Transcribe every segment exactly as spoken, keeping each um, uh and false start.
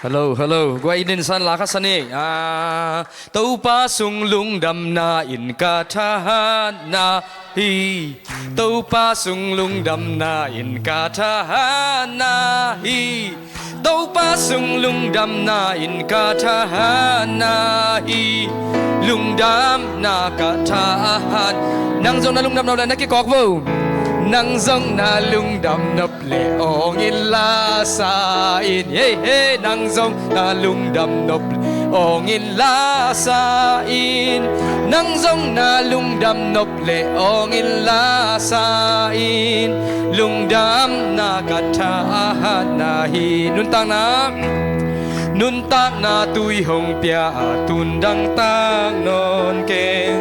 Hello, hello. Guai in san la kha sa ni. Ah, Topa sung lungdamna in ka thahatna hi. Topa sung lungdamna in ka thahatna hi. Topa sung lungdamna in ka thahatna hi. Lungdamna ka thahat. Nang zong na lungdam nop le na kikawk vo. Nang zong na lungdam nop le awng in la sa in. Hey, hey, nang zong na lungdam nop le awng in la sa in. Nang zong na lungdam nop le awng in la sa in. Lungdamna ka thahatna hi. Nuntakna, nuntakna tui hong pia a tun dang tak nawn keng.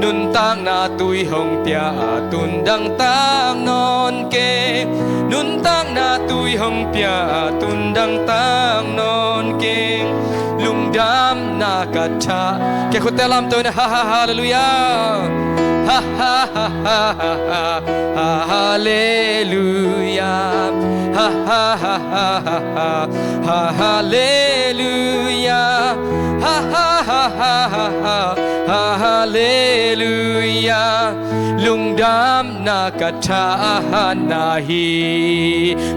Nuntakna tui hong pia a tun dang tak nawn keng. Nuntakna tui hong pia a tun dang tak nawn keng. Lungdamna ka tha. Ke khutte lamto in ha ha, halleluiah. Ha ha ha ha ha ha, halleluiah. Ha ha ha ha ha ha, halleluiah. Ha ha ha ha ha ha, halleluiah. Lungdamna ka thahatna hi.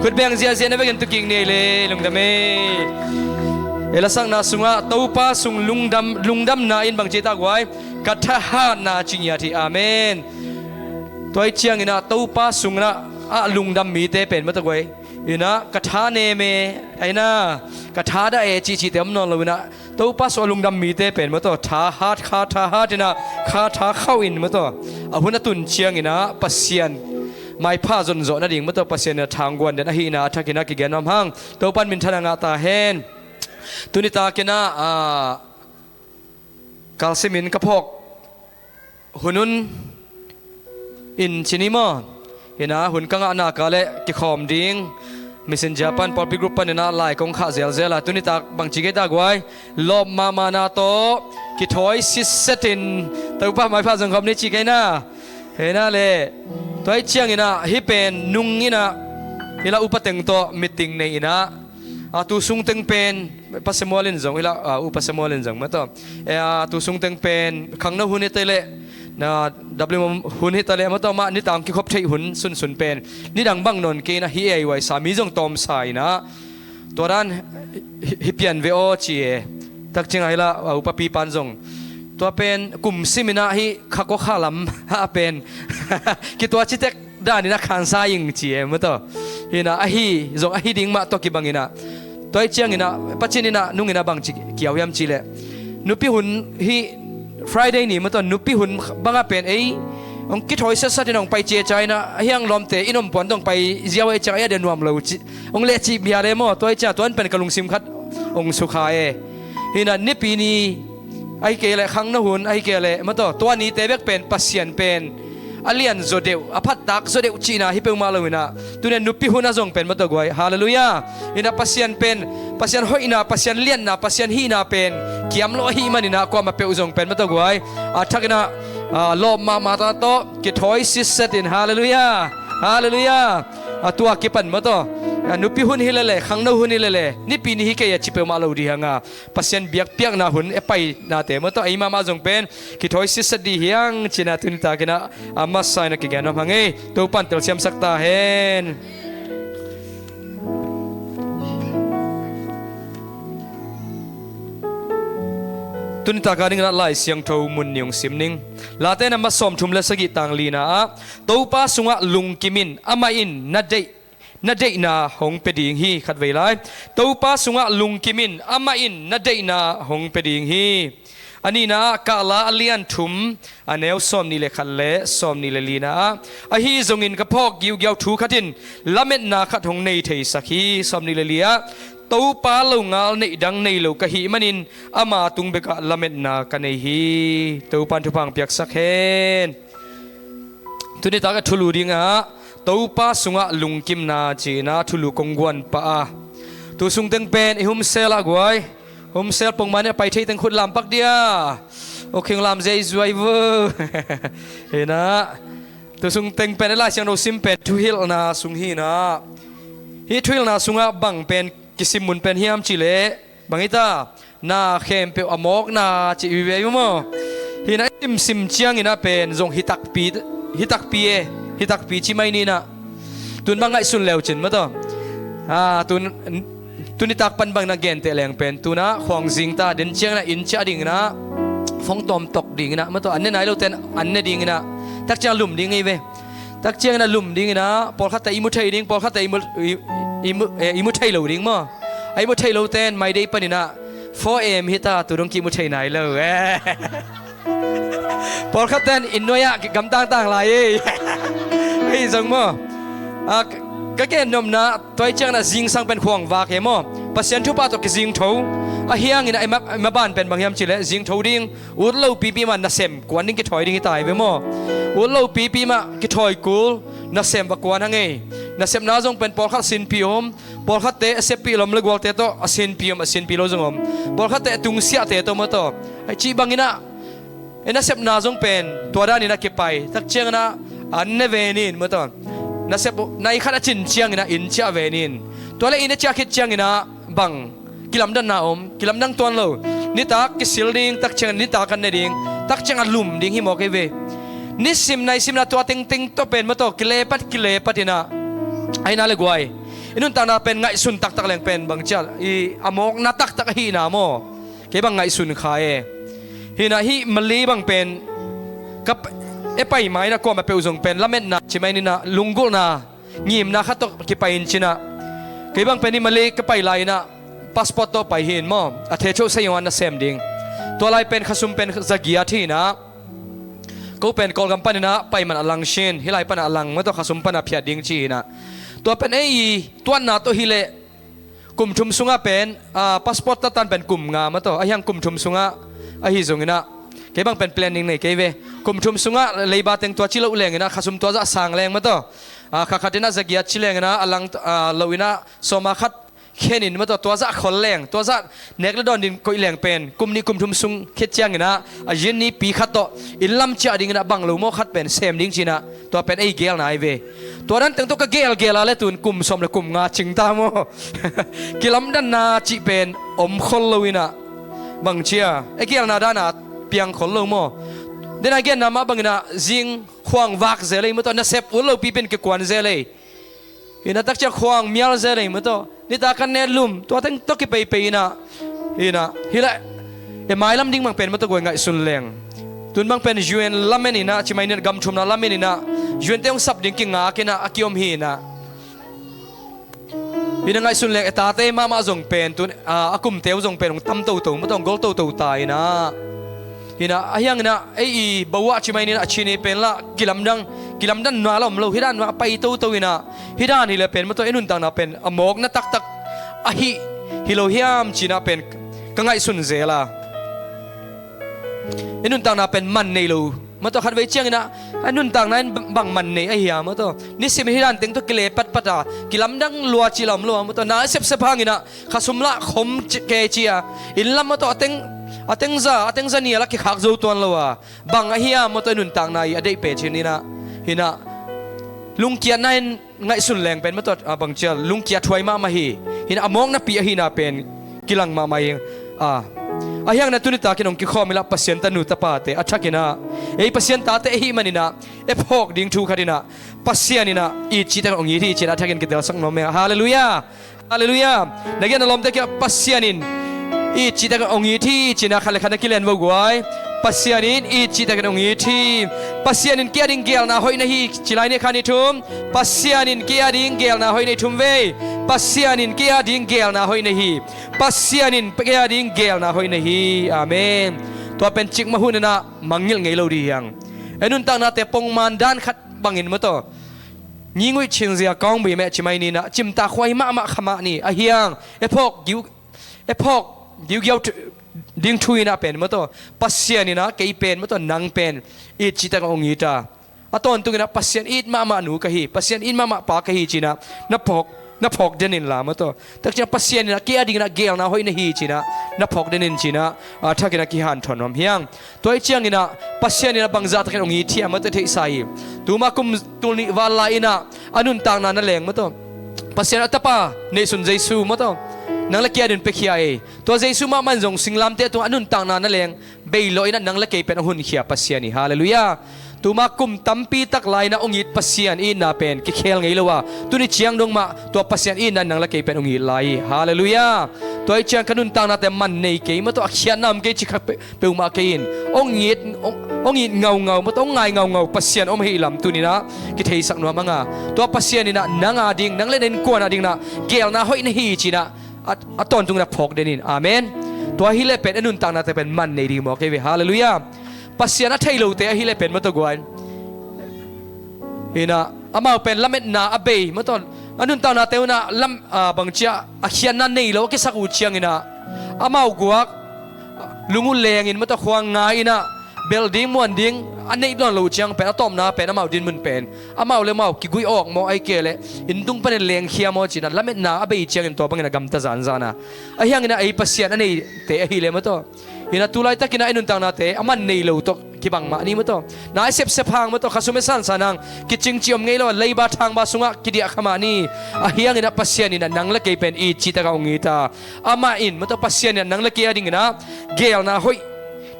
Khut beng ziahziah na vekin tu kik ni ei le, lungdam ei. Ei lasakna sungah Topa sung lungdam, lungdamna in bang ci ta guai, ka thahatna ci ngiat hi. Amen. Tua hi ciangin ah Topa sung in ah a lungdam mite pen mataw guai, in ah ka tha nem e, a in ah ka tha dah e cihcihte om nawn lo in ah Topa sung a lungdam mite pen mataw thahat, kha thahat in ah kha tha khauh in mataw a hun a tun ciangin ah Pasian maipha zonzawh nading mataw Pasian in a thangguan den ahihna a thakin ah kigen nuam hang. Topa in minthanna ngah ta hen. Tuni takin ah, ah, kalsimin ka phawk hun hun in ci ni maw? In ah hun ka ngahna ka le kikhawm ding Messenger pan pawlpi group pan in ah lai kong khah zelzel a, tuni tak bang ci kei ta guai, lawp mahmahna tawh kithawi sitset in Topa maipha zong khawm ni ci kei na. Hei na le, tua hi ciangin ah hih pen nung in ah hih la upa teng tawh meeting nei in ah, a tu sung teng pen Pastor Mual in zong hih la, a, upa Samuel in zong mataw, e, a tu sung teng pen khangno hun hi ta leh, na, W M hun hi ta leh mataw, mah nitang kikhop theih hun sunsun pen nidang bang nawn kei in ah hih ei uaisa mi zong tawmsa in ah tua dan hi, hi pian ve aw ci e. Tak ciangah hih la, a, upa pipan zong tua pen kum sim in ah hih kha kua kha lam ah pen kitua citek dan in ah khansa ing ci e mataw. Hi in ah ahi zong ahi ding mah tua kibang in ah tua hi ciangin ah Pasian in ah nung in ah bang ci kiau hiam cih leh, nupi hun hih Friday ni mataw nupi hun bangah pen ei hong kithawi satsat in hong pai ciacia in ah ahi hang lawmte inn om puan tawh hong pai ziau ei ciang ei a dia nuam lo ci hong leh cih bia le maw. Tua hi ciang tua in pen ka lungsim khat hong sukha e. Hi in ah nipi ni ahi kei leh khangno hun ahi kei leh mataw tua nite bek pen Pasian pen a lian zaw deuh, a phattak zaw deuh cihna hi peuhmah lo in ah tuni a nupi hun ah zong pen mataw guai, halleluiah. In ah Pasian pen, Pasian hoihna, Pasian lianna, Pasian hihna pen kiam lo ahih man in ah kuamah peuh zong pen mataw guai, a thak in ah, a, lawp mahmahna tawh kithawi sitset in, halleluiah, halleluiah. A tua kipan mataw, a, nupi hun hi lele, khangno hun hi lele, nipi ni hi kei a ci peuhmah lo dih hang a Pasian biakpiakna hun e painate mataw ei mahmah zong pen kithawi sitset dih hi hang ci in ah tuni takin ah a masa in ah kigen nuam hang ei. Topa in telsiamsak ta hen. Tuni tak a ding in ah Lai Siangtho mun ni hong sim ning. Late in ah masa sawmthum le sagih tang lina ah Topa sungah lungkim in, amah in na deih na deihna hong pia ding hi. Khatvei lai, Topa sungah lungkim in, amah in na deihna hong pia ding hi. A nihna ah Kahla a lian thum, a neu sawmnih le khat le sawmnih le lina ah, ahi zongin ka phawk giugiau thu khat in lametna khat hong nei theisak hi. Sawmnih le li ah, Topa longal neih dang nei lo ka hih manin ama tung bekah lametna ka nei hi. Topa in thupha hong piaksak hen. Tuni tak a thulu dingah Topa sungah lungkimna ci in ah thulu kong guan pah a, tu sung teng pen i humsel ah guai, humsel pongman in a pai thei teng khut lam pak dia. Ok, hong lam zia i zuai vo. Hi in ah tu sung teng pen i Lai Siangtho sim pen thuhilhna sung hi in ah, hih thuhilhna sungah bang pen kisim mun pen hiam cih leh bang hi ta, na khempeuh a mawkna cih vive uh maw? Hi na i simsim ciangin ah pen zong hi takpi, hi takpi e, hi takpi ci mai ni na. Tun bang ngaihsun leu cin maw taw. Ah, tun, tun i tak pan bang na genteh leng pen tun ah khuang zing ta, den ciangin ah inn ciah dingin ah, phone tawm tok dingin ah maw taw, an ne nai lo ten an ne dingin ah, tak ciang lum ding hi ve. Tak ciangin ah lum dingin ah, pawlkhatte i mu thei ding, pawlkhatte i mu, i, i mu, eh, i mu thei lo ding maw? A i mu thei lo ten My Day panin ah four A M hi ta, tu dong ki mu thei nai lo, eh. Pawlkhatte in inn nuai ah gamtang tang lai, eh. Hei zong maw? Ah, ka, ka gen nopna, tua i ciangin ah zingsang pen khuang vak hi maw? Pasian thupha tawh kizing tho. A hiangin ah i ma, i ma ban pen bang hiam cih leh zing tho ding. Ut lo pipi mah nasem kuan ding kithawi ding hi ta hi ve maw? Ut lo pipi mah kithawi kul, nasem va kuan hang ei. Nasepna zong pen pawlkhat sinpi om, pawlkhatte a seppih lom le gualte tawh a sinpi om, a sinpi lo zong om. Pawlkhatte a tungsiahte tawh maw taw. Ai cih bangin ah, e nasepna zong pen tua danin ah kipai. Tak ciangin ah an ne ve nin maw taw. Nasep nai khat a cin ciangin ah inn ciah ve nin. Tua le inn a ciah khit ciangin ah bang kilamdanna om, kilamdang tuan lo. Nitak kisil ding, tak ciang nitak an ne ding, tak ciang a lum ding hi mawk hi ve. Nisim naisimna tua tengteng tawh pen maw taw, kilepat, kilepat in ah. Ai na le guai. I nuntakna pen ngaihsun taktak leng pen bang ciah, i a mawkna taktak ahihna maw? Kei bang ngaihsun kha e. Hi na hih Malay bang pen, ka p-, e pai mai na kuamah peuh zong pen, lametna, ci mai ni na, lunggulhna, ngimna khat tawh kipai in cin ah. Kei bang pen i Malay ka pai lai in ah, passport tawh pai hi in maw? A thei cho sa yong an na sem ding. Tua lai pen khasum pen zagiat hi in ah. Ko pen Kawlgam panin ah pai man a lang sin, hih lai pan a lang maw taw, khasum pan a phiat ding ci hi in ah. Tua pen ei tuanna tawh hi leh kum thum sungah pen, ah, passport tatan pen kum nga maw taw, a hiang kum thum sungah ahi zongin ah. Kei bang pen planning nei kei ve. Kum thum sungah leiba teng tua ci loh lengin ah, khasum tua zah sang leng maw taw. Ah, kha khat in ah zagiat ci lengin ah, a lang, ah, lo in ah sawma khat khen in maw taw, tua zah khol leng, tua zah nek le dawn din koih leng pen, kum nih kum thum sung khit ciangin ah, a yin ni pi khat tawh, inn lam ciah dingin ah bang lo maw khat pen, sem ding cin ah, tua pen ei gelna hi ve. Tua dan teng tawh ka gelgel a le tun, kum sawm le kum nga cing ta maw? Kilamdanna cih pen, om khol lo in ah, bang cia, e gelna dan a piang khol lo maw? Den a genna mah bangin ah, zing khuang vak zel ei maw taw, nasep ut lo pipi in kikuan zel ei. Hi na tak ciang khuang mial zel ei maw taw. Nitak an ne lum, tua teng tawh kipeipei in ah. Hi na, hi lah, e mailam ding bang pen maw taw guai ngaihsun leng. Tun bang pen U N lamen in ah, ci mai ni na gam thumna lamen in ah. U N te hong sap ding kingak in ah, a kiom hi in ah. Hi na ngaihsun leng e tate mahmah zong pen, tun, ah, a kumte uh zong pen, hong tam toto, maw taw hong gol toto ta in ah. Hi na, a hiang in ah, ei i bawah ci mai ni na a cin i pen lah, kilamdang, kilamdanna lah om lo, hi dan mah pai toto in ah, hi dan hi le pen, maw taw i nuntakna pen, a mawkna taktak, ahi, hi lo hiam cin ah pen, ka ngaihsun zel a. I nuntakna pen man nei lo, maw taw khatvei ciangin ah, a nuntakna in bang man nei ahi a, maw taw. Nisim hi dan teng tawh kile patpat a, kilamdang lua ci lah om lo a, maw taw. Na a sepsep hangin ah, khasum lah khom ci, kei ci a. Inn lam maw taw, a teng, a teng za, a teng za ni a lah kikhak zo tuan lo a. Bang ahi a maw taw i nuntakna i a deih pe cin in ah. Hi na, lungkiatna in ngaihsun leng pen maw taw, ah, bang cia, lungkiat huai mahmah hi. Hi na a mawknapi ahihna pen, kilang mahmah hi. Ah. A hiang na tuni takin hong kikhawm i lah Pasian tanu tapate, a thakin ah. Ei Pasian tate ahih manin ah, e phawk ding thu khat in ah. Pasian in ah, it cih tak hong it hi cin ah, a thakin kitelsak nuam e. Halleluiah. Halleluiah. Na gen a lawmte kiang Pasian in it cih takin hong it hi cin ah, khat le khat na kilen vo guai. Pasian in it cih takin hong it hi. Pasian in kei a ding gelna hoih na hi, ci lai ni kha ni thum. Pasian in kei a ding gelna hoih na hi, thum vei. Pasian in kei a ding gelna hoih na hi. Pasian in kei a ding gelna hoih na hi. Amen. Tua pen cikmah hun in ah mangngilh ngei lo ding hi hang. E nuntaknate pongman dan khat bangin maw taw. Nginguih chinzia kaungbui meh ci mai ni na, cimtak huai mahmah kha mah ni, a hiang, e phawk giu, e phawk giugiau thu, ding thu in ah pen maw taw, Pasian in ah kei pen maw taw, nang pen, it cih tak hong it a. A tawntung in ah Pasian it mahmah nu ka hi, Pasian it mahmah pa ka hi cin ah, na phawk, na phawk den in la maw taw. Tak ciang Pasian in ah kei a dingin ah gelna hoih na hi cin ah, na phawk den in cin ah, a thakin ah kihanthawn nuam hi hang. Tua hi ciangin ah, Pasian in ah bangzah takin hong it hiam maw taw theihsa hi. Tuma kum tul nih val lai in ah, a nuntakna na leng maw taw. Pasian a tapa, neihsun Jesu maw taw. nang le kei adingin piakhia ei. Tua Jesu mahmah in zong singlamteh tungah a nuntakna na leng beilawh in ah nang le kei pen hong honkhia Pasian hi. Halleluiah. Tuma kum tampi tak lai-in ah hong it Pasian itna pen kikhel ngei lo a, tuni ciang dong mah tua Pasian itna in nang le kei pen hong it lai hi. Halleluiah. Tua ahih ciang ka nuntaknate man nei kei maw tawh, a khiatna om kei cih kha pe- peuhmah kei in, hong it, hong, hong it ngaungau maw tawh, hong ngai ngaungau Pasian om ahih lam tuni-in ah kitheisak nuam hang a, tua Pasian in ah nang ading, nang le na innkuan adingin ah geelna hoih na hi ci-in ah a, a tawntungin ah phawk den in. Amen. Tua hi leh pen a nuntaknate pen man nei ding mawk hi ve. Halleluiah. Pasian a thei lote ahi leh pen maw tawh guai, in ah amau pen lametna a bei maw tawh, a nuntaknate un ah lam, a, bangci a, a khiatna nei lo a kisak uh ciangin ah amau guak, lung uh lengin maw tawh, khuang ngai in ah belh ding muan ding a neih nawn loh uh ciang pen a tawpna pen amau dinmun pen amau le amau kiguih awk maw, ahih kei leh inn tung panin lengkhia maw ci-in ah lametna a bei ciangin tua bangin a gamta zanzan a, ahi hangin ah ei Pasian a neite ahi leh maw tawh, in ah tu laitakin ah ei nuntaknate a man nei lo tawh kibang mah ni maw tawh, na i sepsep hang maw tawh, khasum i sansan hang, kicing cih om ngei lo a, leiba thangba sungah kidiah kha mah ni. Ahi hangin ah Pasian in ah nang le kei pen it cih takah hong it a, amah in maw tawh Pasian in ah nang le kei adingin ah geelna hoih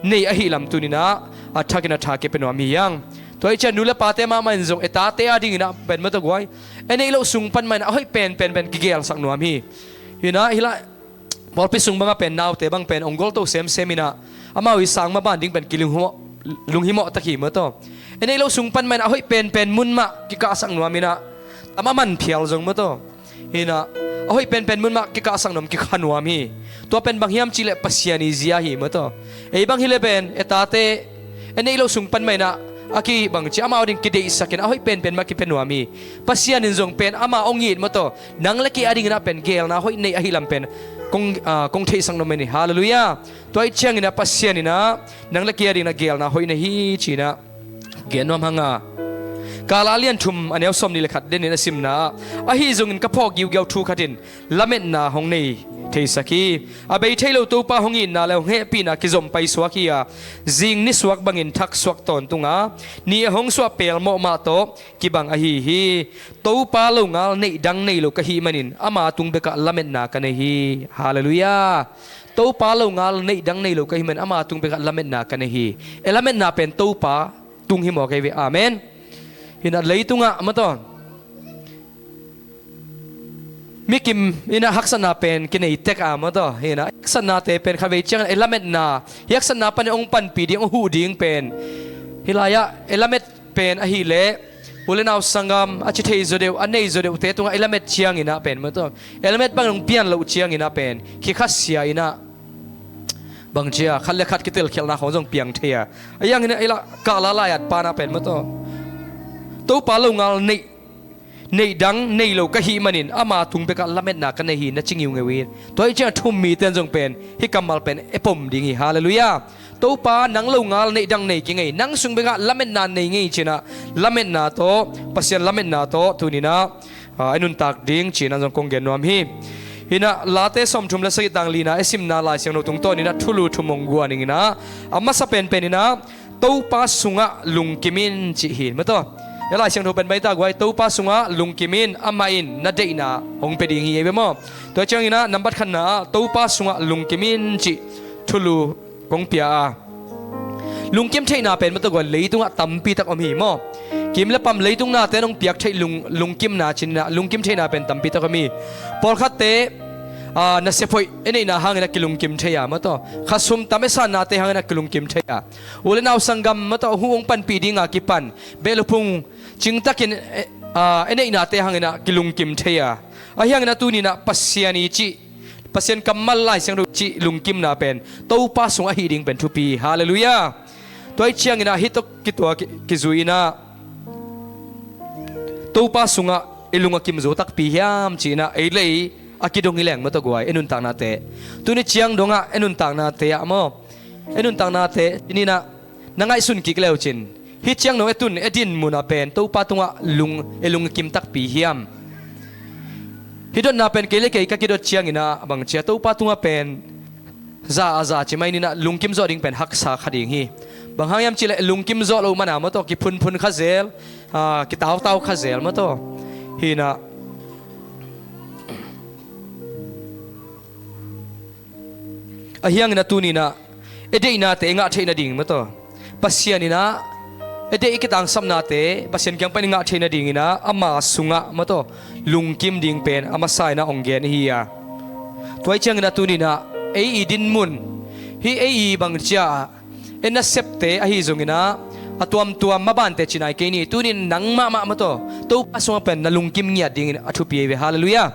nei ahih lam tuni-in ah a thakin a tha kipia nuam hi hang. Tua ahih ciang nu le pate mahmah in zong e tate adingin ah pen maw tawh guai, e neih loh sung pan mah in ah a hoih penpen pen kigeelsak nuam hi. In ah hi lai pawlpi sung bangah pen naute bang pen hong golto semsem in ah amau i sang maban ding pen kilunghimawh, lunghimawh tak hi maw tawh. E neih loh sung pan mah in ah a hoih penpen mun mah kikahsak nuam in ah, tam a man phial zong maw tawh, in ah a hoih penpen mun mah kikahsak nuam, kikha nuam hi. Tua pen bang hiam cih leh Pasian i zia hi maw tawh. Ei bang hi leh pen e tate, e neih loh sung pan mah in ah a kibangci amau ading kideihsak in a hoih penpen mah kipia nuam hi. Pasian in zong pen ama hong it maw tawh, nang le kei adingin ah pen geelna hoih nei ahih lam pen kong, a, kong theihsak nuam hi. Halleluiah. Tua ahih ciangin ah Pasian in ah nang le kei adingin ah geelna hoih na hi ci-in ah gen nuam hang a. Kala a lian thum a neu sawmnih le khat denin a simna ah, ahi zongin ka phawk giugiau thu khat in lametna hong nei theisak hi. A bei thei lo Topa hong itna le hong hehpihna kizom paisuak hi a, zing nisuak bangin thaksuak tawntung a, ni a hong suah pelmawh mah tawh kibang ahi hi. Topa longal neih dang nei lo ka hih manin ama tung bekah lametna ka nei hi. Halleluiah. Topa longal neih dang nei lo ka hih manin ama tung bekah lametna ka nei hi. E lametna pen Topa tung hi mawk ei ve. Amen. Hi-in ah leitungah maw tawh, mi kim in ah haksatna pen kinei tek a maw tawh, hi-in ah haksatnate pen khatvei ciangin e lametna, hi haksatna panin hong panpih ding, hong huh ding pen, hi lai-ah e lamet pen ahih leh u le nau sanggam, a ci thei zaw deuh, a nei zaw deuhte tungah i lamet ciangin ah pen maw tawh, e lamet bangin hong pian loh ciangin ah pen khikhasia in ah, bangci a, khat le khat kitelkhialhna khawng zong piang thei a, ahi hangin ah ei lah kala lai-at pan ah pen maw tawh, Topa longal neih, neih dang nei lo ka hih manin ama tung bekah lametna ka nei hi, na ci ngiungeu hi. Tua ahih ciangin thum mite in zong pen hih kammal pen e pom ding hi. Halleluiah. Topa nang longal neih dang nei kingei, nang sung bekah lametna nei ngei ci-in ah lametna tawh, Pasian lametna tawh tuni-in ah, a, i nuntak ding ci-in ah zong kong gen nuam hi. Hi-in ah Late sawmthum le sagih, tang lina i simna Lai Siangtho tungtawnin ah thulu thum hong guan ing in ah, a masa penpen in ah Topa sungah lungkim in cih hi maw tawh. E Lai Siangtho pen baita guai, Topa sungah lungkim in, amah in na deihna hong pia ding hi ei ve maw. Tua ciangin ah nambat khatna ah Topa sungah lungkim in cih thulu kong pia a, lungkim theihna pen maw tawh guai, leitungah tampi tak om hi maw. Kim le pam leitung nate in hong piak theih lung, lungkimna ci-in ah lungkim theihna pen tampi tak om hi. Pawlkhatte, a, nasep hoih e neihna hangin ah kilungkim thei a maw tawh, khasum tam e sannate hangin ah kilungkim thei a, u le nau sanggam maw tawh, huh hong panpih dinga kipan, beh le phung cingtakin, e, a, e neihnate hangin ah kilungkim thei a, ahi hangin ah tuni-in ah Pasian i cih, Pasian kammal Lai Siangtho cih lungkimna pen Topa sung ahih ding pen thupi hi. Halleluiah. Tua ahih ciangin ah hih tawh kituak ki, kizui-in ah Topa sungah i lung a kim zo takpi hiam ci-in ah ei le ei a kidong hi leng maw tawh guai, e nuntaknate, tuni ciang dongah e nuntaknate ah maw, e nuntaknate, tuni-in ah na ngaihsun kik le uh cin, hih ciang dong e tun e dinmun ah pen Topa tungah lung, e lung a kim takpi hiam. Hih dotna pen kei le kei ka kidot ciangin ah bangci a, Topa tungah pen za a za ci mai-in ah lungkim zawh ding pen haksa kha ding hi. Bang hang hiam cih leh lungkim zawh loh man a maw tawh kiphunphun kha zel, a, kitautau kha zel maw tawh. Hi-in ah Ahi hangin a tuni-in ah, i deihnate i ngah theih nading maw taw, Pasian in ah i deih i kitangsapnate Pasian kiang pan i ngah theih nadingin ah ama sungah maw taw, lungkim ding pen a masa in ah hong gen i hi a. Tua ahih ciangin a tuni-in ah ei i dinmun, hih ei i bangci-a i nasepte ahi zongin ah, a tuamtuam mabante ci nai kei ni. Tuni-in nang mahmah maw taw, Topa sungah pen na lungkim ngiat dingin a thupi ahi ve. Halleluiah.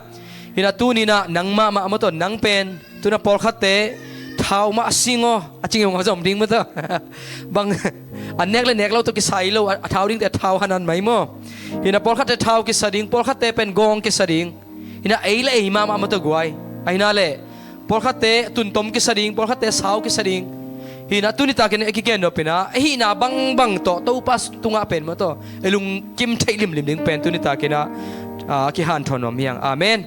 Hi-in ah tuni-in ah nang mahmah maw taw, nang pen tu-in ah pawlkhatte thau mah a sing aw a ci ngei hong a zom ding maw taw. Bang a nek le nek lo tawh kisa hi lo, a, a thau dingte a thau hanan mai maw. Hi-in ah pawlkhatte thau kisa ding, pawlkhatte pen gawng kisa ding. Hi-in ah ei le ei mahmah maw taw guai. Ahi na leh pawlkhatte tuntom kisa ding, pawlkhatte sau kisa ding. Hi-in ah tuni takin i kigen nop in ah, i hihna bangbang tawh Topa tungah pen maw taw, i lungkim theih limlim ding pen tuni takin ah, a, kihanthawn nuam hi hang. Amen.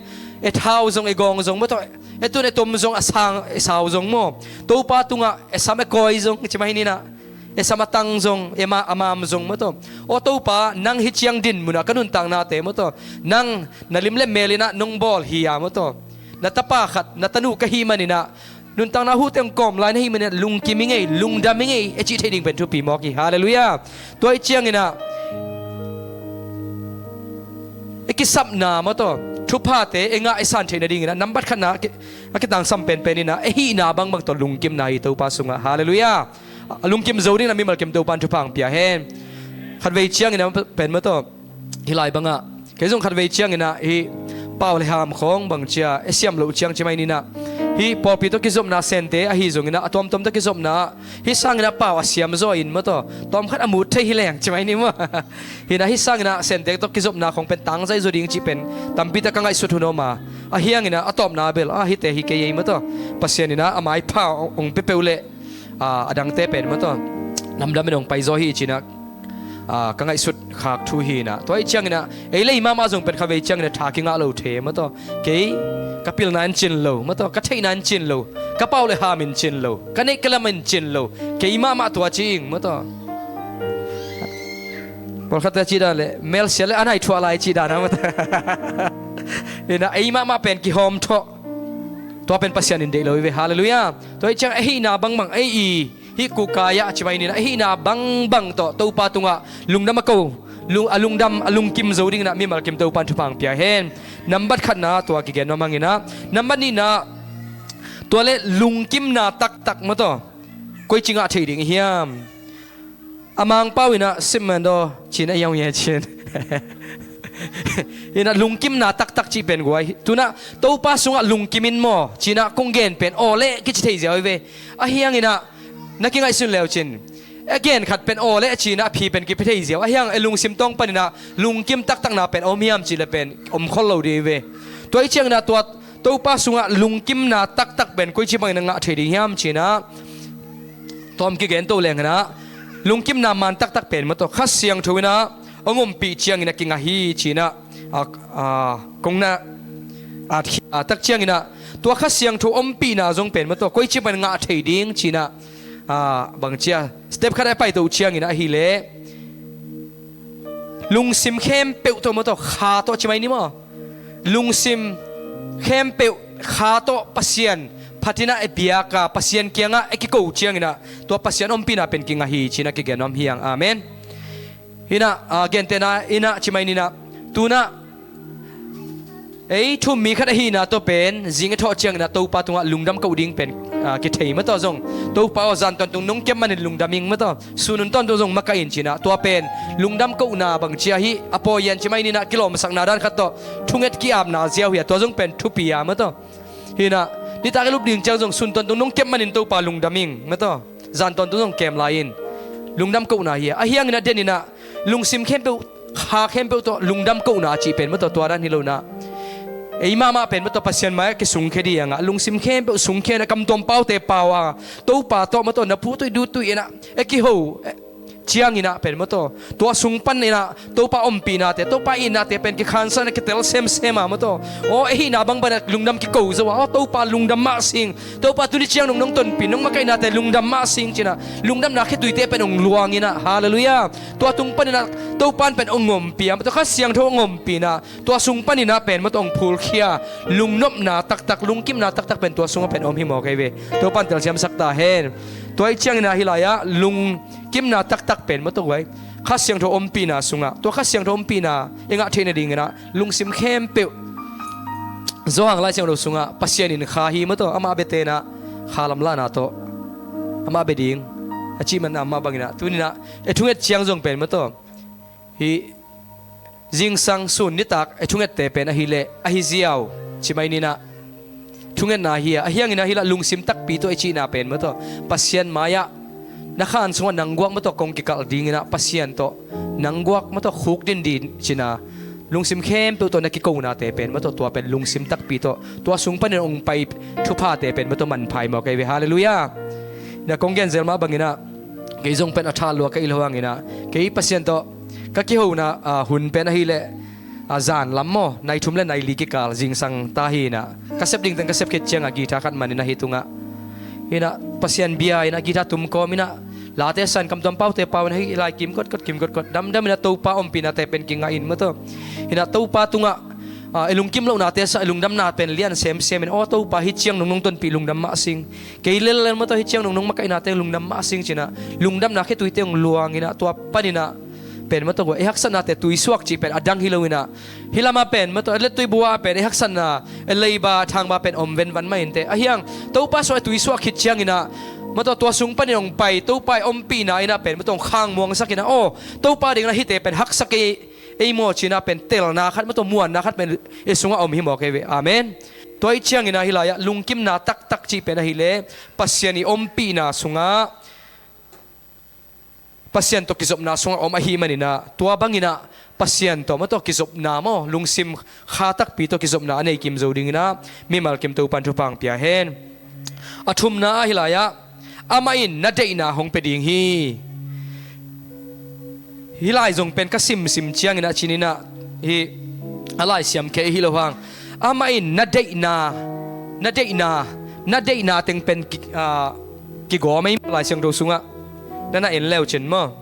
I thau zong, i gawng zong maw taw, i tun i tom zong, a sang i sau zong maw, Topa tungah i sam i kawi zong, i ci mai ni-in ah, i sam a tang zong, i ma, a mam zong maw taw. Aw Topa, nang hih ciang dinmun ah ka nuntaknate maw taw, nang na lim le mel in ah nong bawl hi a maw taw, na tapa khat, na tanu ka hih manin ah, nuntakna huhte hong kawm lai na hih manin ah lungkim ing ei, lungdam ing ei, i cih theih ding pen thupi mawk hi. Halleluiah. Tua ahih ciangin ah i kisapna maw taw, thuphate i ngah i san theih nadingin ah nambat khatna a ki-, a kitangsam penpen in ah, i hihna bangbang tawh lungkimna hi Topa sungah. Halleluiah. A lungkim zo dingin ah mimal kim Topa in thupha hong pia hen. Khatvei ciangin ah pen maw taw, hih lai bangah kei zong khatvei ciangin ah hih pau le ham khawng bangci-a i siam loh ciang ci mai ni-in ah, hih pawlpi tawh kizopna Sente ahi zongin ah, a tuamtuam tawh kizopna ah hih sangin ah pau a siam zaw in maw taw, tawmkhat a mut thei hi leng ci mai ni maw. Hi-in ah hih sangin ah Sente tawh kizopna khawng pen tangzai zaw ding cih pen tampi tak ka ngaihsut hun om a. Ahi hangin ah a tawpna bel, a, hihte hi kei ei maw taw, Pasian in ah a maipha hong pia peuh leh, a, a dangte pen maw taw, namdam in hong pai zaw hi ci-in ah, a, ka ngaihsut khak thu hi-in ah. Tua ahih ciangin ah ei le ei mahmah zong pen khatvei ciangin ah tha kingah lo thei maw taw. Kei ka pilna in cin lo maw taw, ka theihna in cin lo, ka pau le ham in cin lo, ka neih ka lam in cin lo, kei mahmah tua ci ing maw taw. Pawlkhatte cih dan leh melsia le a nai thuah lai cih dan a maw taw. Hi-in ah ei mahmah pen kihawm thawh, tua pen Pasian in deih lo hi ve. Halleluiah. Tua ahih ciang i hihna bangbang, ei i hih kukai ah ci mai ni-in ah, i hihna bangbang tawh Topa tungah lungdam a ko, lung, a lungdam, a lungkim zo dingin ah mimal kim Topa in thupha hong pia hen. Nambat khatna tua kigen nuam hangin ah, nambat nihna, tua leh lungkimna taktak maw taw, koici ngah thei ding i hiam? A Mangpau in ah simando ci-in ah, yong ye ci-in. Hi-in ah lungkimna taktak cih pen guai, tu-in ah Topa sungah lungkim in maw ci-in ah kong gen pen aw leh kici thei ziau hi ve. Ahi hangin ah na kingaihsun leu cin, a gen khat pen aw leh ci-in ah a phi pen kipia thei ziau. Ahi hang i lungsim tawng panin ah lungkim taktakna pen a om hiam cih leh pen om khol lo ding hi ve. Tua ahih ciangin ah tua Topa sungah lungkimna taktak pen koici bangin a ngah thei ding hiam ci-in ah, tua hong kigen to leng hi-in ah, lungkimna maan taktak pen maw taw Kha Siangtho in ah hong ompih ciangin a kingah hi ci-in ah, a, a, kong na at khia tak ciangin ah, tua Kha Siangtho ompihna zong pen maw taw koici bangin ngah thei ding ci-in ah, a, bangci-a step khat a pai to ciangin ah ahih leh lungsim khempeuh tawh maw taw, kha tawh ci mai ni maw, lungsim khempeuh kha tawh Pasian phat in ah i biak a, Pasian kiangah i kiko ciangin ah tua Pasian ompihna pen kingah hi ci-in ah kigen nuam hi hang. Amen. Hi-in ah, a, gentehna in ah ci mai ni-in ah, tu-in ah ei thu-um mi khat ahihna tawh pen zing i thawh ciangin ah Topa tungah lungdam koh ding pen, a, kithei maw taw zong. Topa aw, zan tawntung nong kep manin lungdam ing maw taw, sun hun tawntung zong makaih in ci-in ah, tua pen lungdam kohna bangci-a, hih a pawi-in ci mai ni-in ah kilawmsakna dan khat tawh thunget ki-apna ziau hi a, tua zong pen thupi a maw taw. Hi-in ah nitak i lup ding ciang zong sun tawntung nong kep manin Topa lungdam ing maw taw, zan tawntung zong kem lai in, lungdam kohna hi a. Ahi hangin ah den in ah lungsim khempeuh, kha khempeuh tawh lungdam kohna a cih pen maw taw, tua dan hi lo-in ah, ei mahmah pen maw taw Pasian mai-ah kisungkhia ding a, lungsim khempeuh sungkhia-in ah, kam tuam paute pau a, Topa tawh maw taw na phu tuih du tuih in ah, e kiho, e, ciangin ah pen maw taw, tua sung panin ah Topa ompihnate, Topa itnate pen kikhansakna kitel semsem a maw taw, aw, ei hihna bangbang ah lungdam kiko zo a, aw, Topa lungdam mah sing, Topa tuni ciang nong, nong tonpih, nong makaihnate lungdam mah sing ci-in ah lungdamna khituite pen hong luang in ah, halleluiah. Tua tung panin ah Topa in pen hong ompih a maw taw, Kha Siangtho hong ompih in ah tua sung panin ah pen maw taw hong phulkhia, lungnopna taktak, lungkimna taktak pen tua sungah pen om hi mawk ei ve. Topa in telsiamsak ta hen. Tua ahih ciangin ah hih lai-ah lungkimna taktak pen maw taw guai, Kha Siangtho ompihna sungah, tua Kha Siangtho ompihna i ngah theih nadingin ah lungsim khempeuh, Johan Lai Siangtho sungah Pasian in kha hi maw taw, amah bia ten ah kha lamlahna tawh amah bia ding a cih man a mah bangin ah, tuni-in ah ei thunget ciang zong pen maw taw, hih zingsang sun nitak ei thungette pen ahih leh ahi ziau ci mai ni-in ah, thungetna hi a, ahi hangin ah hih lai lungsim takpi tawh i cihna pen maw taw, Pasian mai-ah na khan sungah nang guak maw taw kong kikalh dingin ah, Pasian tawh nang guak maw taw khukdin ding ci-in ah lungsim khempeuh tawh na kikonate pen maw taw, tua pen lungsim takpi tawh tua sung panin hong pai thuphate pen maw taw manpha hi mawk ei ve, halleluiah. Na kong gen zel mah bangin ah kei zong pen a thahat lua ka hih loh hangin ah, kei Pasian tawh ka kihona, ah, hun pen ahih leh, ah, zan lam maw, nai thum le nai li kikal zingsang ta hi-in ah, ka sep ding teng ka sep khit ciangah guitar khat man in ah hih tungah, hi-in ah Pasian bia in ah guitar tum kawm in ah, late san, kamtuam paute pau in ah hih lai kim kotkot, kim kotkot, damdam in ah Topa ompihnate pen kingah in maw taw, hi-in ah Topa tungah, ah, i lungkim lohnate sang i lungdamna pen lian semsem in, aw, Topa hih ciang nong, nong tonpih lungdam mah sing, kei lellel maw taw hih ciang nong, nong makaihnate lungdam mah sing ci-in ah lungdamna khituite hong luang in ah, tua panin ah pen maw taw guai, ei haksatnate tuisuak cih pen a dang hi lo-in ah, hih lamah pen maw taw, ei lettui bua pen ei haksatna, ei leiba thangba pen om venvan mah inteh, ahi hang Topa sungah ei tuisuak khit ciangin ah maw taw, tua sung panin hong pai Topa i ompihna in ah pen maw taw hong khangmuangsak in ah, aw, Topa dingin ah hihte pen haksa kei ei maw ci-in ah pen telna khat maw taw, muanna khat pen ei sungah om hi mawk ei ve. Amen. Tua ahih ciangin ah hih lai-ah lungkimna taktak cih pen ahih leh Pasian i ompihna sungah, Pasian tawh kizopna sungah om ahih manin ah, tua bangin ah Pasian tawh maw taw kizopna maw, lungsim kha takpi tawh kizopna a nei kim zo dingin ah mimal kim Topa in thupha hong pia hen. A thumna ah hih lai-ah, amah in na deihna hong pia ding hi. Hih lai zong pen ka simsim ciangin ah, ci-in ah, hih a lai siam khia hi lo hang, amah in na deihna, na deihna, na deihna teng pen ki, ah, kigawm ei maw, Lai Siangtho sungah na na en leu cin maw.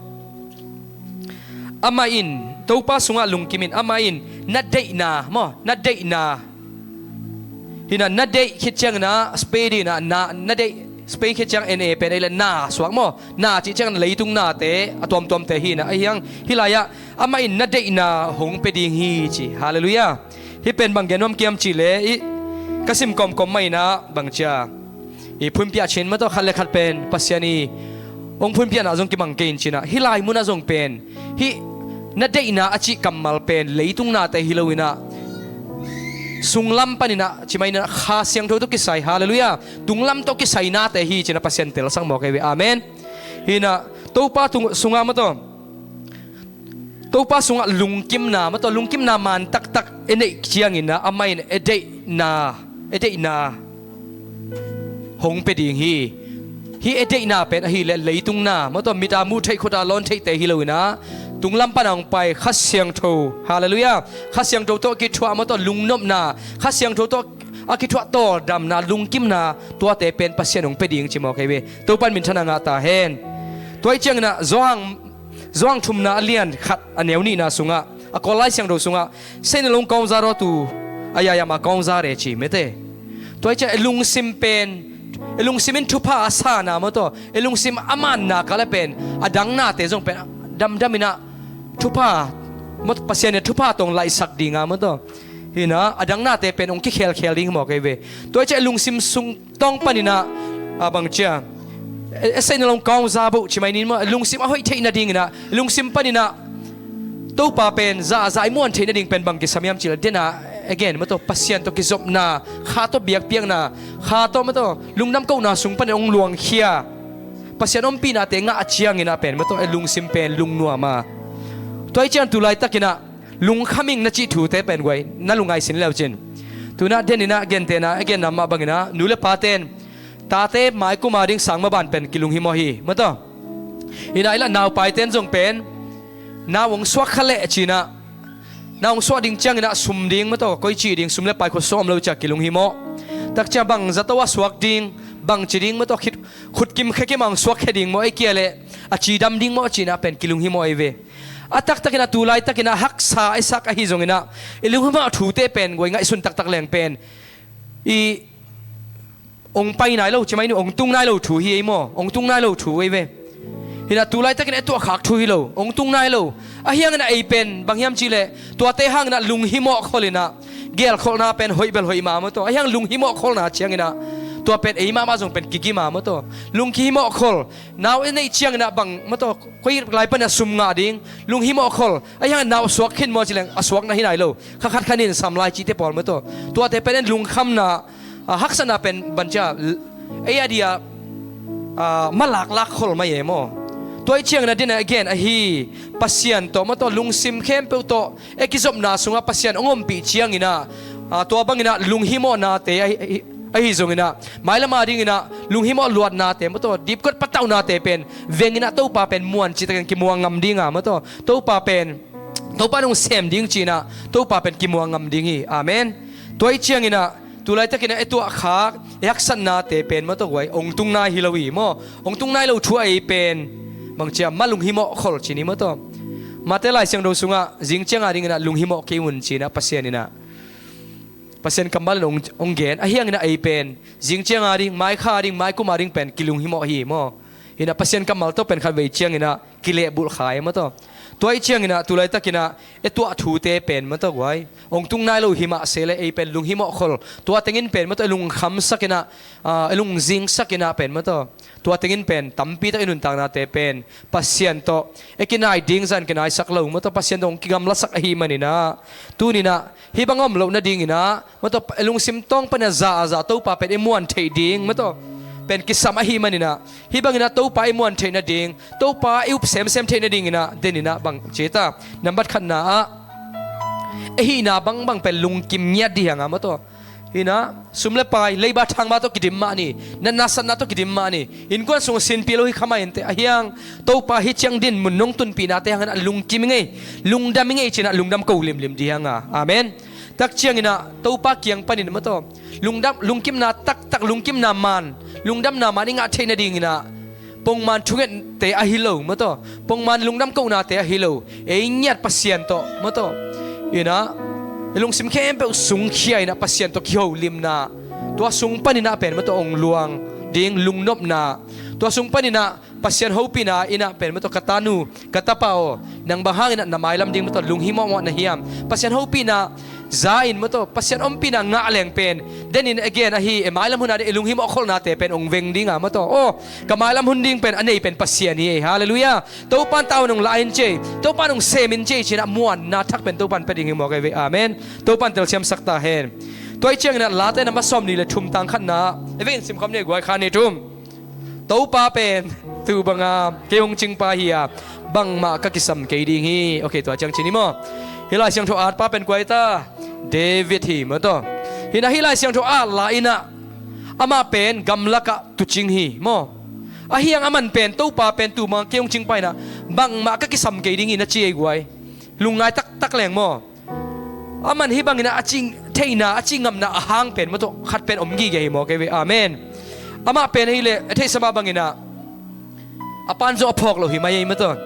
Amah in, Topa sungah lungkim in, amah in na deihna maw, na deihna. Hi-in ah na deih khit ciangin ah, spei dingin ah, na, na deih, spei khit ciang N A pen ei leh na suak maw. Na cih ciangin ah leitung nate a tuamtuamte hi-in ah, ahi hang hih lai-ah, amah in na deihna hong pia ding hi ci. Halleluiah. Hih pen bang gen nuam ka hiam cih leh, i, ka sim kawmkawm mah in ah bang ci a, i phunphiah cin maw taw, khat le khat pen Pasian i hong phunphiahna zong kibang kei in, ci-in ah, hih lai munah zong pen hih na deihna a cih kammal pen leitung nate hi lo-in ah, sunglam panin ah, ci mai ni-in ah, Kha Siangtho tawh kisai, halleluiah, tunglam tawh kisai nate hi ci-in ah Pasian telsak mawk ei ve. Amen. Hi-in ah Topa tung, sungah maw taw, Topa sungah lungkimna maw taw, lungkimna man taktak i neih ciangin ah, amah in i deihna, i deihna hong pia ding hi. Hih i deihna pen ahih leh leitung na maw taw, mit a muh theih, khut a lawn theihte hi lo-in ah, tunglam pan a hong pai Kha Siangtho, halleluiah, Kha Siangtho tawh kithuah maw taw, lungnopna, Kha Siangtho tawh a kithuah tawldamna, lungkimna, tuate pen Pasian hong pia ding ci mawk ei ve. Topa in minthanna ngah ta hen. Tua ahih ciangin ah Johan, Johan thumna a lian khat a neu nihna sungah, a Kawl Lai Siangtho sungah, "Sehnalong kawngza rawtu a yayama kawngza re," ci mete. Tua ahih ciang i lungsim pen, i lungsim in thupha a sana maw taw, i lungsim a manna kal ah pen, a dang nate zong pen damdam in ah thupha, maw taw, Pasian in thupha tawh hong laihsak ding a maw taw, hi-in ah a dang nate pen hong kikhelkhel ding hi mawk ei ve. Tua ahih ciang i lungsim sung tawng panin ah, a bang ci a, e, e, sehnalong kawngza boh ci mai ni maw, lungsim a hoih theih nadingin ah, lungsim panin ah Topa pen zahzah i muan theih nading pen bang kisam hiam cih leh, den a, again maw taw, Pasian tawh kizopna, Kha tawh biakpiakna, Kha tawh maw taw, lungdam kohna sung panin hong luangkhia, Pasian ompihnate ngah a ciangin ah pen maw taw, e, lungsim pen lungnuam a. Tua ahih ciang tu laitakin ah lungkham ing na cih thute pen guai, na lungngai sin leu cin. Tu-in ah den in ah gentehna a genna mah bangin ah, nu le pate'n tate maikum a ding sang maban pen kilunghimawh hi maw taw. Inah i la naupaiten zong pen nau hong suak kha leh cinah, nau hong suak ding cianginah sum ding maw taw, koi cih ding, sum le pai khutsuak om lo ciah kilunghimawh. Takciah bang zato a suak ding, bang ci ding maw taw, khit, khutkim khekim a hong suak khe ding maw, ei kia leh a cidam ding maw cinah pen kilunghimawh ei ve. A taktakinah tu laitakinah haksa i sak ahi zonginah i lunghimawh thute pen guai ngaihsun taktak leng pen i ong pai nai lo, ci mai ni, ong tung nai lo thu hi ei maw? Ong tung nai lo thu ei ve. Hinah tu laitakin a tuahkhak thu hi lo, ong tung nai lo. Ahianginah ei pen bang hiam cihleh tuate hanginah lunghimawh kholinah gelkholhna pen hoih bel hoih ma maw taw. Ahiang lunghimawh kholna cianginah tua pen ei mahmah zong pen kigim a maw taw. Lungkihimawh khol, nau i neih cianginah bang maw taw, koi lai panin a sum ngah ding, lunghimawh khol. Ahiang nau suak khin maw cileng a suakna hi nai lo. Kha khat khat in sam lai cihte pawl maw taw. Tuate pen en lungkhamna, a, haksatna pen bang cia, ei a dia, a, malaklak khol mai e maw. Tua i ciangin a din a gen ahi Pasian tawh maw taw, lungsim khempeuh tawh e kizopna sungah Pasian hong ompih cianginah, a, tua banginah lunghimawhnate ahi, ahi, ahi zonginah, mailam a dinginah lunghimawh luatnate maw taw, dipkot patauhnate pen venginah Topa pen muan citakin kimuang ngam dinga maw taw. Topa pen, Topa nong sem ding cinah Topa pen kimuang ngam ding hi. Amen. Tua i cianginah tu laitakinah e tuahkhak, e haksatnate pen maw taw guai, ong tung nai hi lo hi maw? Ong tung nai lo thu a ei pen bang cia, ma lunghimawh khol ci ni maw taw. Mate Lai Siangtho sungah zing cianga dinginah lunghimawh kei un cinah Pasian inah, Pasian kammal in ong, ong gen. Ahianginah ei pen zing cianga ding, maikha ding, maikum a ding pen kilunghimawh hi maw? Inah Pasian kammal tawh pen khatvei cianginah kilehbulh kha ei maw taw. Tua i cianginah tu laitakinah e tuah thute pen maw taw guai, ong tung nai lo hi mah se le ei pen lunghimawh khol. Tua tengin pen maw taw e lungkhamsakinah, a, e lungzingsakinah pen maw taw, tua tengin pen tampi tak i nuntaknate pen Pasian tawh e kinai ding zan kinaisak lo maw taw, Pasian tawh ong kigamlasak ahi maninah, tuninah hih bang om loh nadinginah maw taw, e lungsim tawng panin a za a za Topa pen i muan theih ding maw taw pen kisam ahi maninah, hih banginah Topa i muan theih nading, Topa i up semsem theih nadinginah deninah bang ci ta, nambat khatna ah e hihna bangbang pen lungkim ngiat dih hianga maw taw. Hinah sum le pai, leiba thangba tawh kidim mah ni, natna satna tawh kidim mah ni, innkuan sung sinpi lo hi kha mah inteh. Ahiang Topa hih ciang din mun nong tunpihnate hanginah lungkim i ngei, lungdam i ngei cinah lungdam ko limlim dih hianga. Amen. Tak cianginah Topa kiang panin maw taw, lungdam, lungkimna taktak, lungkimna man, lungdamna man i ngah theih nadinginah pongman thungette ahi lo maw taw, pongman lungdam kohnate ahi lo, ei ngiat Pasian tawh maw taw, inah i lungsim khempeuh sungkhia inah Pasian tawh kiholimna, tua sung paninah pen maw taw ong luang ding lungnopna, tua sung paninah Pasian hopihna inah pen maw taw, ka tanu, ka tapa aw, nang bang hanginah na mailam ding maw taw lunghimawhmawh na hiam? Pasian hopihna za in maw taw, Pasian ompihna ngah leng pen denin a gen ahi, e mailam hun a ding e lunghimawh kholnate pen ong veng dinga maw taw. Aw, ka mailam hun ding pen a nei pen Pasian hi ei. Halleluiah. Topan tau nong la in cei, Topan nong sem in cei cinah muanna thak pen Topan pia ding hi mawk ei ve. Amen. Topan telsiamsak ta hen. Tua i cianginah Late na masawm ni le thum tang khatna, e veng simkhawm ni guai, kha ni thum. Topa pen tu banga kei hong cingpa hi a, bangmah ka kisam kei ding hi. Ok, tua ciang ci ni maw. Hih Lai Siangtho atpa pen kua hi ta? David hi maw taw. Hinah hih Lai Siangtho at la inah amah pen gamlakah tuucing hi maw. Ahiang aman pen Topa pen tu banga kei hong cingpa inah bangmah ka kisam kei ding hi na ci ei guai. Lungngai taktak leng maw. Aman hih banginah a cih theihna, a cih ngamna a hang pen maw taw khat pen om gige hi mawk ei ve. Amen. Amah pen ahileh a theihsa mah banginah a pan zong a phawk lo hi mai ei maw taw.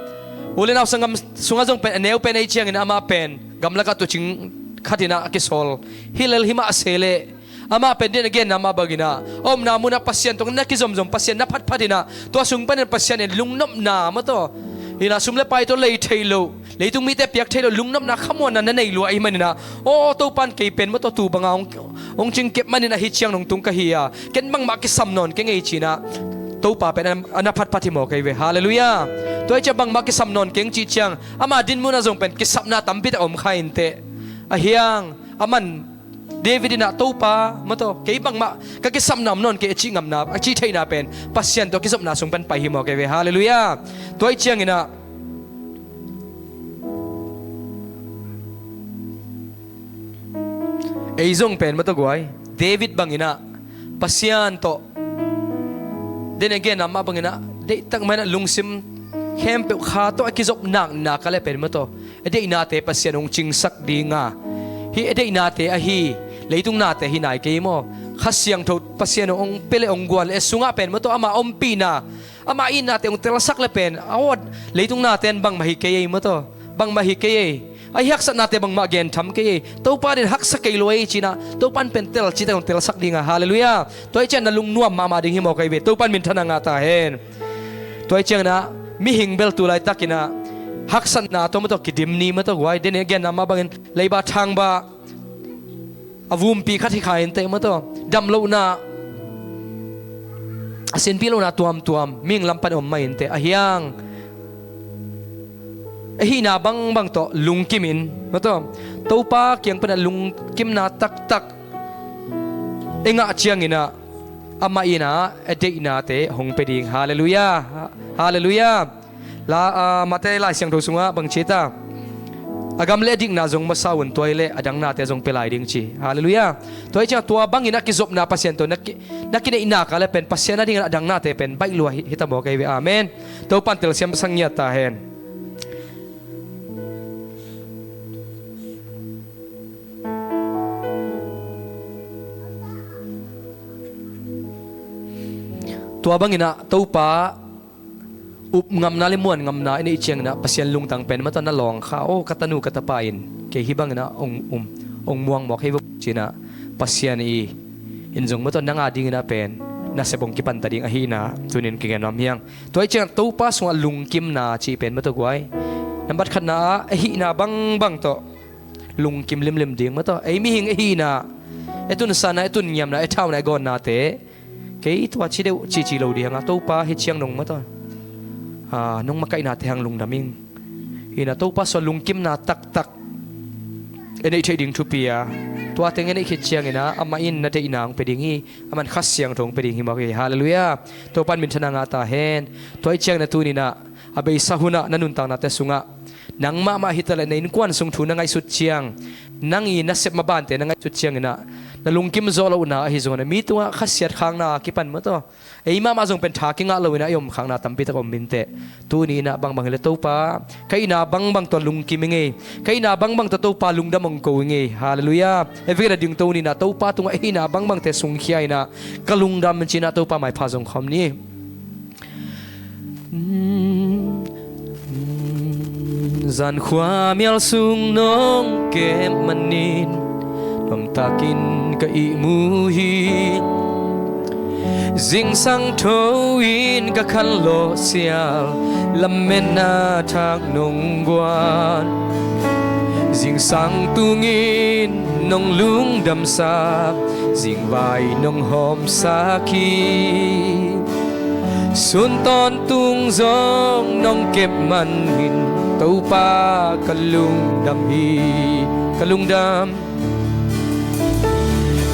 U le nau sanggam sungah zong pen a neu pen ei ciangin amah pen gamlakah tuucing khatinah a kisawl hi lel hi mah se leh, amah pen din a genna mah banginah a omna munah Pasian tawh na kizomzom, Pasian na phatphat inah tua sung panin Pasian in lungnopna maw taw, hinah sum le pai tawh lei theih loh, leitung mite piak theih loh lungnopna khamuanna na nei lua ahi maninah, aw, Topan kei pen maw taw tu banga hong, hong cingkep manin ahi ciang nong tung ka hi a, ken bangmah kisam nawn keng ei cinah Topa pen a, a na phatphat hi mawk ei ve. Halleluiah. Tua i ciang bangmah kisam nawn keng cih ciang ama din munah zong pen kisapna tampitak a om kha inteh. Ahiang aman David inah Topa maw taw kei bangmah ka kisapna om nawn kei a cih ngamna, a cih theihna pen Pasian tawh kizopna sung pan pai hi mawk ei ve. Halleluiah. Tua i cianginah ei zong pen maw taw guai, David banginah Pasian tawh den a genna mah banginah deihtak mah inah lungsim khempeuh Kha tawh a kizop nakna ka le pen maw taw, a deihnate Pasian hong cingsak dinga, hih a deihnate ahi leitung nate hi nai kei maw? Kha Siangtho Pasian hong pia le hong guan le a sungah pen maw taw, ama ompihna, ama itnate hong telsak le pen, aw, leitung naten bangmah hi kei ei maw taw, bangmah hi kei ei. Ahi haksatnate bangmah gentham kei ei. Topa den haksa kei lo ei cinah, Topan pen tel cite hong telsak dinga. Halleluiah. Tua hi ciang na lungnuam mahmah ding hi mawk ahi ve. Topan minthanna ngah ta hen. Tua hi cianginah mihing bel tu laitakinah haksatna tawh maw taw kidim ni maw taw guai. Dene genna mah bangin leiba thangba a vumpi khat hi kha inteh maw taw, damlohna a sinpi lohna tuamtuam mihing lam pan om mah inteh. Ahiang a hihna bangbang tawh lungkimin maw taw, Topa kiang panah lungkimna taktak i ngah cianginah amah inah a deihnate hong pia ding. Halleluiah. Halleluiah. La, ah, Mate Lai Siangtho sungah bang ci ta, a gam le a dikna zong masa un, tua hi leh a dangnate zong pia lai ding ci. Halleluiah. Tua hi ciang tua bangin a kizopna Pasian tawh na ki, na kineihna ka le pen Pasian a dingin a dangnate pen baih lua hi, hi ta mawk ahi ve. Amen. Topan telsiam sang ngiat ta hen. Tua banginah Topa upngamna le muanngamna i neih cianginah Pasian lungtang pen maw taw na lawng kha, aw, ka tanu ka tapa in kei hih banginah ong um, ong muang mawk hi vo cinah Pasian i in zong maw taw nang a dinginah pen nasep ong kipanta ding ahihna tunin kigen nuam hiang. Tua hi ciang Topa sungah lungkimna cih pen maw taw guai, nambat khatna ah a hihna bangbang tawh lungkim limlim ding maw taw. Ei mihing a hihna, a tunsanna, a tunngiamna, a thauna, a gawnnate kei tua ci deuh cici lo ding a, Topa hi ciang nong maw taw, ah, nong makaihnate hang lungdam ing. Hinah Topa sungah lungkimna taktak i neih theih ding thupi a, tua teng i neih khit cianginah amah in na deihna hong pia ding hi. Aman Kha Siangtho hong pia ding hi mawk hi. Halleluiah. Topan minthanna ngah ta hen. Tua hi cianginah tuninah a beisa hunah na nuntaknate sungah nang mahmah hi taleh na innkuan sung thu na ngaihsut ciang, nang i nasep mabante na ngaihsut cianginah na lungkim zawh lohna ahi zonginah mi tungah khasiat khakna a kipan maw taw, ei mahmah zong pen tha kingah loinah i om khakna tampitak om inteh. Tuninah bangbang hileh Topa, ka hihna bangbang tawh lungkim ing ei. Ka hihna bangbang tawh Topa lungdam ong ko ing ei. Halleluiah. Hei vekin a dingto ninah Topa tungah i hihna bangbangte sungkhia inah ka lungdam cinah Topa maipha zong khawm ni. Zankhua mial sung nong kep manin nuamtakin ka ihmu hi. Zingsang tho in ka khanlawh sial lametna thak nong guan. Zingsang tungin nong lungdamsak, zingvai nong hawmsak hi. Sun tawntung zong nong kep manin Topa ka lungdam hi, ka lungdam,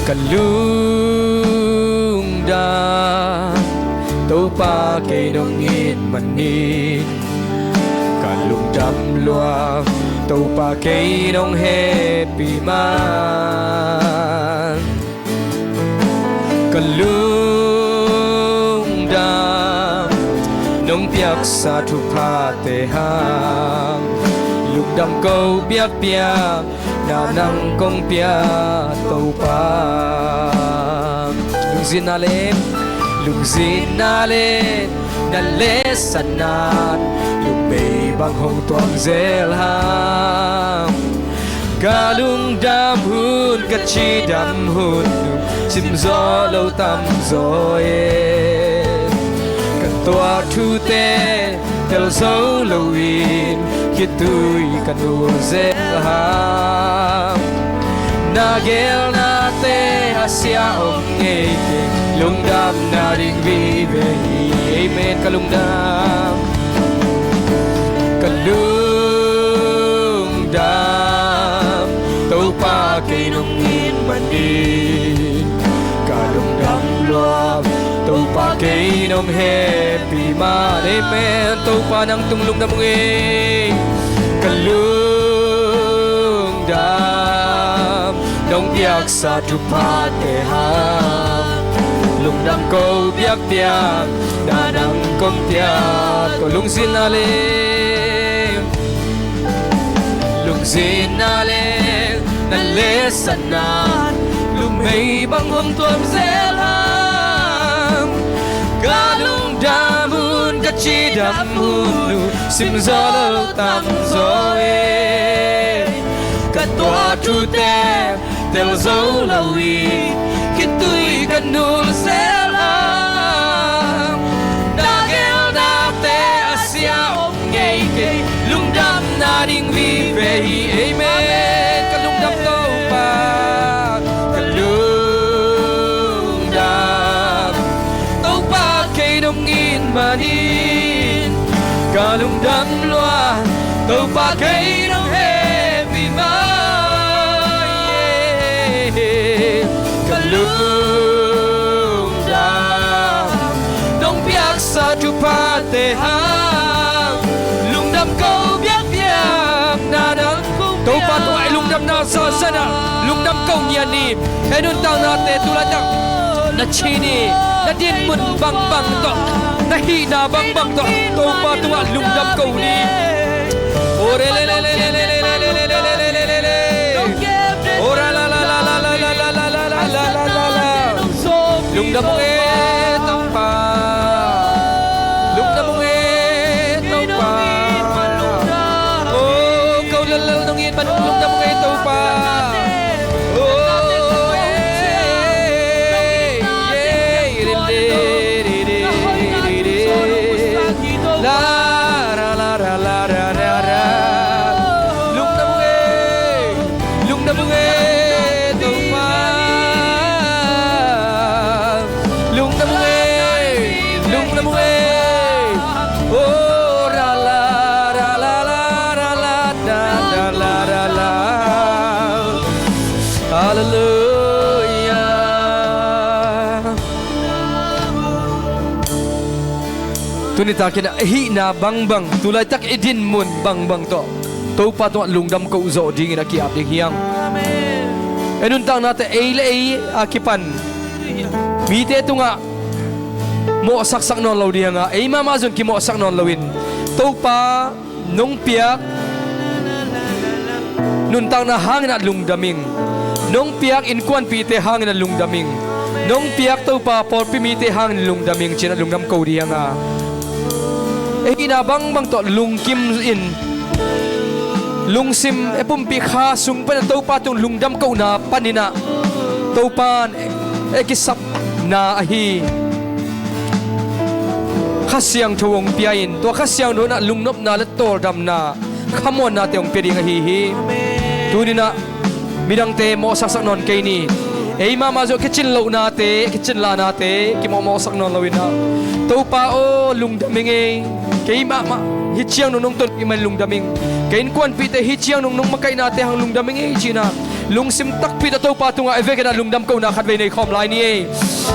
ka lungdam. Topa kei nong it manin ka lungdam lua, Topa kei nong hehpih man. Ka lungdam, nong piaksa thuphate hang lungdam ko biakpiak, na nang kong pia Topa. Lungzinna le, lungzinna le na lesatnan lungmei bang hong tuang zel hang. Ka lungdam hun, ka cidam hun, sim zaw lo tam zaw e. Ka tuah thute tel zo loin khitui ka nul zel hang. Na gelnate a sia om ngei kei, lungdamna ding vive hi. Amen. Ka lungdam, ka lungdam, Topa kei nong it manin ka lungdam lua, Topa kei nong hehpih man. Amen. Topa nang tung lungdam ung ei. Ka lungdam, nong piaksa thuphate hang Lungdam ko biakpiak, na dang kong piak. Tua lungzinna le, lungzinna le, na lesanna numei bang hong tuam zel hang. Ka lungdam hun, ka cidam hun uh, simzaw lo tamzaw e. Ka tuah thute tel zo lo i, khitui ka nul zel hang. Na gelnate a sia om ngei kei, lungdamna ding vive hi. Amen. Ka lungdam Topa, ka lungdam Topa, kei nong it manin ka lungdam lua. Topa, kei nong hehpih mai, ka lungdam. Nong piaksa thuphate hang lungdam ko biakpiak, na dang kong piak. Topa tungah i lungdamna zahzah in lungdam ko ngiat ni. Ei nuntaknate tu laitak na cih ni, na dinmun bangbang tawh, na hihna bangbang tawh Topa tungah lungdam ko ni. Ore le le le. Ora la la la. Lungdam ung e Topa. Lungdam ung e Topa. Oh, ko lellel nong it man ung, lungdam ung e Topa. Oh, eh, eh, eh, eh, eh, eh. La, la, la, la, la, la, la. Lungdam ung e, lungdam ung e Topa. Lungdam ung e, lungdam ung e. Oh, ra la, ra la, la, ra la, da, da, la, ra la. Halleluiah. Tuni takin a hihna bangbang, tu laitak i dinmun bangbang tawh Topa tungah lungdam ko zawh dingin a ki-ap ding hi hang. Amen. Ei nuntaknate ei le ei a kipan mite tungah mawhsaksak nawn lo ding hang a, ei mahmah zong kimawhsak nawn loin Topa nong piak nuntakna hangin a lungdam ing. Nong piak innkuanpihte hangin a lungdam ing. Nong piak Topa pawlpi mite hangin lungdam ing ci-in a lungdam ko ding hang a, ei hihna bangbang tawh lungkim in, lungsim ei pumpi kha sung panin a Topa tung lungdam kohna panin a Topa in ei kisapna ahi Kha Siangtho hong pia in, tua Kha Siangtho in a lungnopna le tawldamna, khamuannate hong pia ding ahi hi. Tuni-in a midangte mawhsaksak nawn kei ni. Ei mahmah zong kicin lohnate, kicin lahnate kimawhmawhsak nawn loin a, Topa aw, lungdam ing ei. Kei mahmah hih ciang nong nong tonpih man lungdam ing. Kei innkuanpihte hih ciang nong nong makaihnate hang lungdam ing ei ci-in a, lungsim takpi tawh Topa tungah ei vekin a lungdam kohna khatvei nei khawm lai ni ei.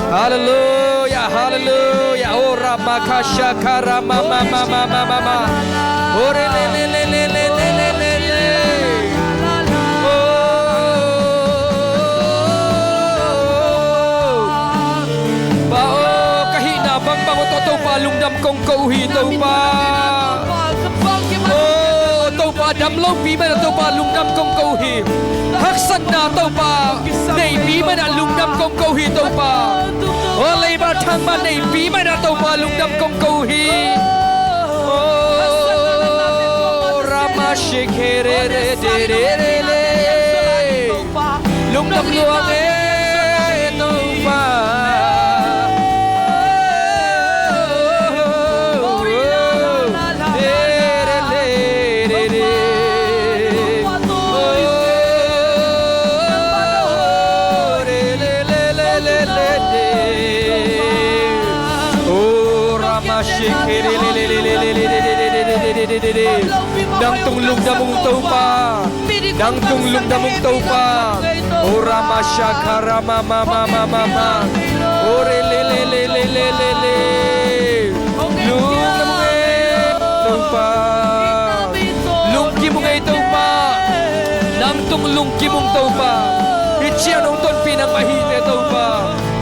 Halleluiah, halleluiah. Oh, Ramakasha Karama, ma, ma, ma, ma, ma, ma. Oh, re, le, le, le. Oh, Pa aw, ka hihna bangbang uh tawh Topa lungdam kong ko uh hi Topa. Oh, Topa dam lopi man a Topa lungdam kong ko uh hi. Haksatna Topa neipi man a lungdam kong ko uh hi Topa. Oh, leiba thang man neipi man a Topa lungdam kong ko uh hi. Oh, Rama Shekere re de re re le. Lungdam lua ing e Topa. Oh, Rama Shekere le le le. Nang tung lungdam ung Topa. Nang tung lungdam ung Topa. O Rama Shakara ma ma ma ma ma ma. O re le le le. Lungdam ung e Topa. Lungkim ung e Topa. Nang tung lungkim ung Topa. Hih ciang nong tonpih nangmah hi te Topa.